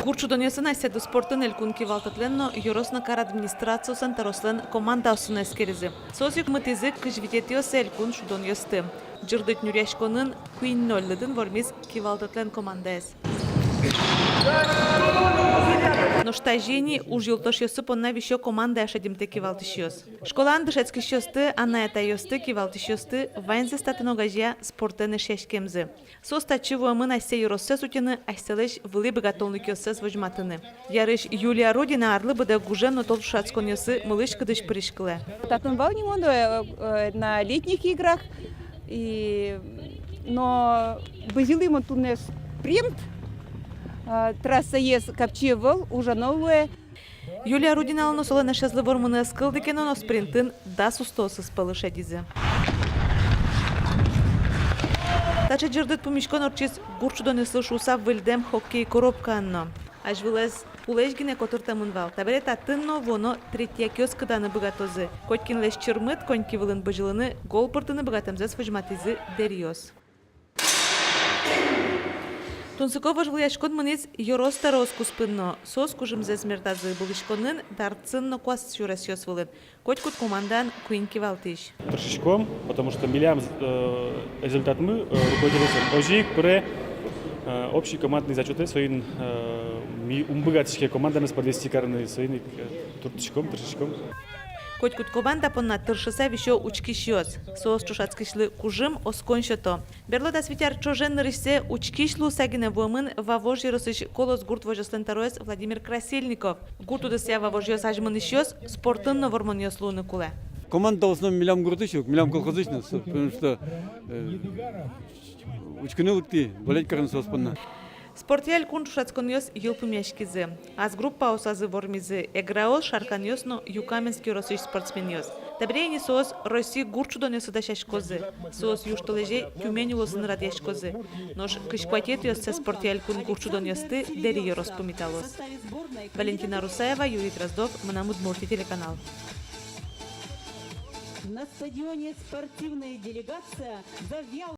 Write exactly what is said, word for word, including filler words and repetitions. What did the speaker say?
Гурт шудонъёсын асьсэды спортын элькун кивалтэтлэн но, ёрос но кар администрациослэн, тӧрослэн командаоссы но эскеризы. Соос югмытӥзы кызь витетӥосэ элькун шудонъёсты. Ӟырдыт нюръяськонын куинь-ноль лыдын вормиз кивалтэтлэн командаез. Нош тазьы ини уж юлтошъёссы понна висё командае шедемтэ кивалтӥсьёс. Школаын дышетскисьёсты, анай-атайёсты, кивалтӥсьёсты, ваньзэс татын огазея спортэн эшъяськемзы. Соос татчы вуэмын асьсэ ёроссэс утьыны, асьсэлэсь вылӥ быгатонлыкъёссэс возьматыны. Ярысь Юлия Родина арлы быдэ гужем но тол ӵошатсконъёсы мылысь-кыдысь пыриськылэ. Татын вал нимо но, э, э, на летних играх, и, но бызьылӥ мон туннэ спринт, э, трассаез капчи ӧвӧл, ужано луэ. Юлия Родиналы но солэн эшезлы вормыны ӧз кылды ке но, но спринтын дас устоосыз пӧлы шедизы. Таӵе ӟырдыт пумиськон ортчиз гурт шудонъёслы шуыса выльдэм хоккей коробкаын но. Азьвылэз пулэсь гинэ котыртэмын вал. Табере татын но вуоно третьякъёс кыданы быгатозы. Котькинлэсь чырмыт коньки вылын бызьылыны, гол пыртыны быгатэмзэс возьматӥзы дэриос. Тунсыко вожвылъяськон мынӥз ёрос тӧроос куспын но. Соос кужымзэс мертазы ыбылӥськонын, дартсын но куас сюресъёс вылын. Котькуд командаын куинь кивалтӥсь. Тыршиськом, потому что милям, э, результатмы, э, руководительёслэн озьы ик пыре, э, общий командный зачётэ, соин, э, ми ум быгатӥське командаеныз подвести карыны, соин ик, э, турттӥськом, тыршиськом. Котькуд команда понна тыршыса висё учкисьёс. Соос ӵошатскисьлы кужым, оскон сёто. Берло дас вить ар ӵоже нырысьсэ учкись луыса гинэ вуэмын Вавож ёросысь «Колос» гурт возёслэн тӧроез Владимир Красильников. Гурт удысъя вавожъёс азьмынӥсьёс, спортын но вормонъёс луыны кулэ. Команда в основном милям гуртысь ук, милям колхозысь но, потому что, э, учкыны лыктӥ, болеть карыны соос понна. Спортъя элькун ӵошатсконъёс йылпумъяськизы. Ас группаосазы вормизы эграос, шарканъёс но Юкаменск ёросысь спортсменъёс. Табере ини соос Россия гурт шудонъёсы дасяськозы. Соос южтолэзе Тюмень улосын радъяськозы. Нош кызь куатетӥосэ спортъя элькун гурт шудонъёсты дэри ёрос пумиталоз. Валентина Русаева, Юрий Дроздов, «Мынам Удмуртие» телеканал. На стадионе спортивная делегация завьяла.